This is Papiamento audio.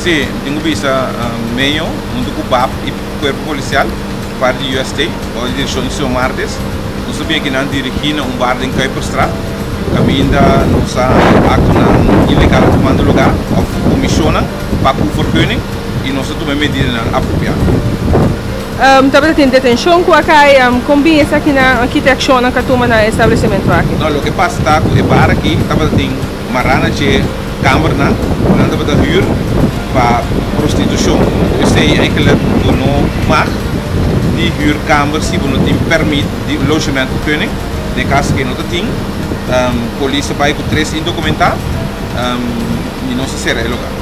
Sí, mi tin ku bisa Meño huntu ku bap i kuerpo polisial parti di UST bou di direkshon di señor Martes. Nos ta bin akinan dirigí na un bar den Kuiperstraat kaminda nos a aktonan ilegal a tumando lugá òf omishonnan pa ku vergunning i nos ta tuma e medidanan apropiá. Tabata tin detenshon ku a kai? Kon bin esakinan? Ki te akshonnan ku a tuma na e establesimentu aki? No, loke pasa ta ku e bar aki tabata tin Mará na dje kambernan ku nan tabata hür pa prostitushon. Esei eigenlijk bo no mag di hür kamber si bo no tin permit di logementvergunning. Den kaso ke no ta tin, polis a bai ku tres indokumentá i nos a sera e logal.